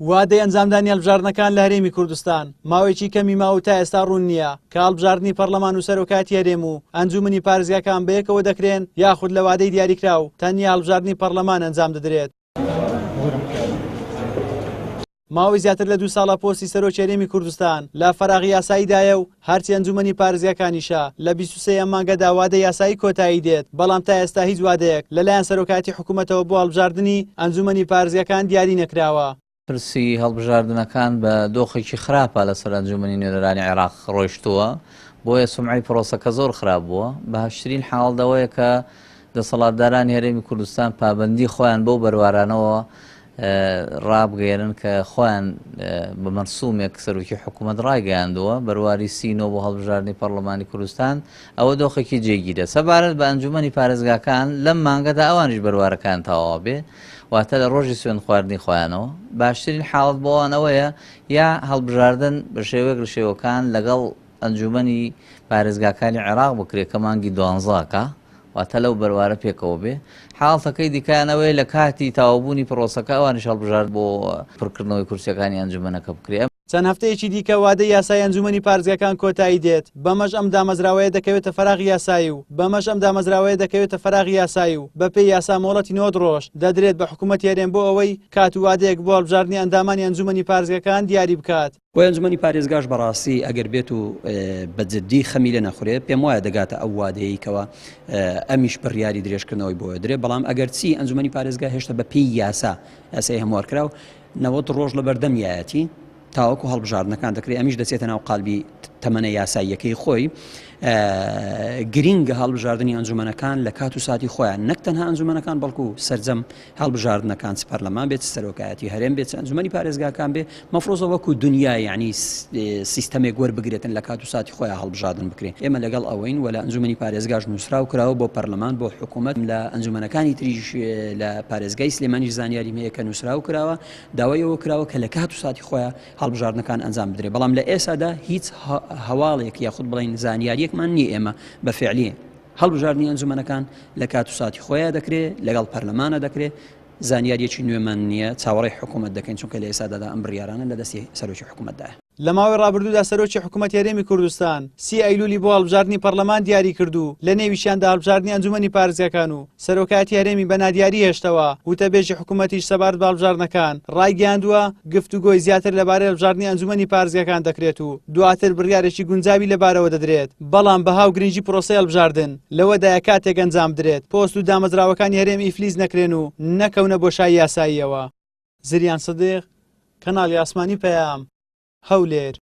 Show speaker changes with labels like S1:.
S1: وادەی ئەنجامدانی هەڵبژاردنەکان لە هەرێمی کوردستان ماوەیەکی کەمی ماوە و تا ئێستا ڕوون نییە کە هەڵبژاردنی پەرلەمان و سەرۆکایەتی هەرێم و ئەنجومەنی پارێزگاکان بەیەکەوە دەکرێن یاخود لە وادەی دیاریکراو تەنیا هەڵبژاردنی پەرلەمان ئەنجام دەدرێت. ماوەی زیاتر لە دوو ساڵە پۆستی سەرۆکی هەرێمی کوردستان لە فەراغی یاساییدایە و هەرچی ئەنجومەنی پارێزگاکانیشە لە 23 ئەم مانگەدا وادەی یاسایی کۆتایی دێت، بەڵام تا ئێستا هیچ وادەیەک لەلایەن سەرۆکایەتی حکومەتەوە بۆ هەڵبژاردنی ئەنجومەنی پارێزگاکان دیاری نەکراوە.
S2: پرسی هەڵبژاردنەکان بە دۆخێکی خراپە لەسەر ئەنجومەنی نوێنەرانی عێراق ڕۆیشتووە، بۆیە سومعەی پرۆسەکە زۆر خراپ بووە. باشترین حاڵ ئەوەیە کە دەسەڵاتدارانی هەرێمی کوردستان پابەندی خۆیان بەو بەروارانەوە ڕابگەیەنن کە خۆیان بە مەرسومێک سەرۆکی حکوومەت ڕایگەیاندووە بەرواری سینۆ بۆ هەڵبژاردنی پەرلەمانی کوردستان ئەوە دۆخێکی جێگیرە سەبارەت بە ئەنجومەنی پارێزگاکان لەم مانگەدا ئەوانیش بەروارەکان تەواو بێ واتە لە ڕۆژی سوێن خواردنی خۆیانەوە باشترین حاڵەت بۆ ئەوان ئەوەیە یا هەڵبژاردن بە شێوەیەک لە شێوەکان لەگەڵ ئەنجومەنی پارێزگاکانی عێراق بکرێت کە مانگی دوانزەکە واتە لەو بەروارە پێکەوە بێ حاڵتەکەی دیکەیان ئەوەیە لە کاتی تەواوبوونی پرۆسەکە ئەوانیش هەڵبژارد بۆ پڕکردنەوەی کورسیەکانی ئەنجومەنەکە بکرێ.
S1: چەند هەفتەیەکی دیکە وادەی یاسایی ئەنجومەنی پارێزگاکان کۆتایی دێت، بەمەش ئەم دامەزراوەیە دەکەوێتە فەراغی یاسایی و بەمەش ئەم دامەزراوەیە دەکەوێتە فەراغی یاسایی و بەپێی یاسا مۆڵەتی 90 ڕۆژ دەدرێت بە حکومەتی هەرێم بۆ ئەوەی کات و وادەیەک بۆ هەڵبژاردنی ئەندامانی ئەنجومەنی پارێزگاکان دیاری بکات.
S3: بۆ ئەنجومەنی پارێزگاش بەڕاستی ئەگەر بێت و بە جددی خەمی لێ نەخورێ پێم وایە دەگاتە ئەو وادەیەی کەوا ئەمیش بڕیاری درێژکردنەوەی بۆ درێ بەڵام ئەگەر چی ئەنجومەنی پارێزگا هێشتا بە پێی یاسا یاسای هەموارکراو 90 ڕۆژ لە بەردەم یایەتی تاوەکو هەڵبژاردنەکان دەکرێت ئەمیش دەچێتە ناو قالبی تەمەنە یاساییەکەی خۆی گرینگە هەڵبژاردنی ئەنجومەنەکان لە کات و ساتی خۆیان نەک تەنها ئەنجومەنەکان بەڵکو سەرجەم هەڵبژاردنەکان چ پەرلەمان بێت چ سەرۆکایەتی هەرێم بێت چ ئەنجومەنی پارێزگاکان بێ مەفرۆزە وەکو دنیا یعنی سیستەمێک وەربگرێتن لە کات و ساتی خۆیان هەڵبژاردن بکرێ ئێمە لەگەڵ ئەوەین و لە ئەنجومەنی پارێزگاش نووسراو کراوە بۆ پەرلەمان بۆ حکوومەت لە ئەنجومەنەکانی تریش لە پارێزگای سلێمانیش زانیاریم هەیە کە نووسراو کراوە داوای ئەوە کراوە کە لە کات و ساتی خۆیان هەڵبژاردنەکان ئەنجام بدرێت بەڵام لە ئێسادا هیچ هەواڵێک یاخود بڵین زانیاریەکمان نییە ئێمە بە فعلی هەڵبژاردنی ئەنجومەنەکان لە کات و ساتی خۆیا دەکرێ، لەگەڵ پەرلەمانە دەکرێ، زانیاریەکی نوێمان نییە، چاوەڕێی حکومەت دەکەین، چونکە لە ئێستادادا ئەم بڕیارانە لە دەستی سەرۆکی حکومەتدایە.
S1: لە ماوەی ڕابردوودا سەرۆکی حکومەتی هەرێمی کوردستان سی ئەیلولی بۆ هەڵبژاردنی پەرلەمان دیاری کرد و لە نێویشیاندا هەڵبژاردنی ئەنجومەنی پارێزگاکان و سەرۆکایەتی هەرێمی بە نادیاری هێشتەوە، وتەبێژی حکومەتیش سەبارەت بە هەڵبژاردنەکان ڕایگەیاندووە، گفتوگۆی زیاتر لەبارەی هەڵبژاردنی ئەنجومەنی پارێزگاکان دەکرێت و دواتر بڕیارێکی گونجاوی لەبارەوە دەدرێت، بەڵام بەها و گرنگی پرۆسەی هەڵبژاردن لەوەدایە کاتێک ئەنجامبدرێت پۆست و دامەزراوەکانی هەرێم ئیفلیج نەکرێن و نەکەونە بۆشایی یاساییەوە. زریان سدیق، کەناڵی ئاسمانی پەیام، هەولێر.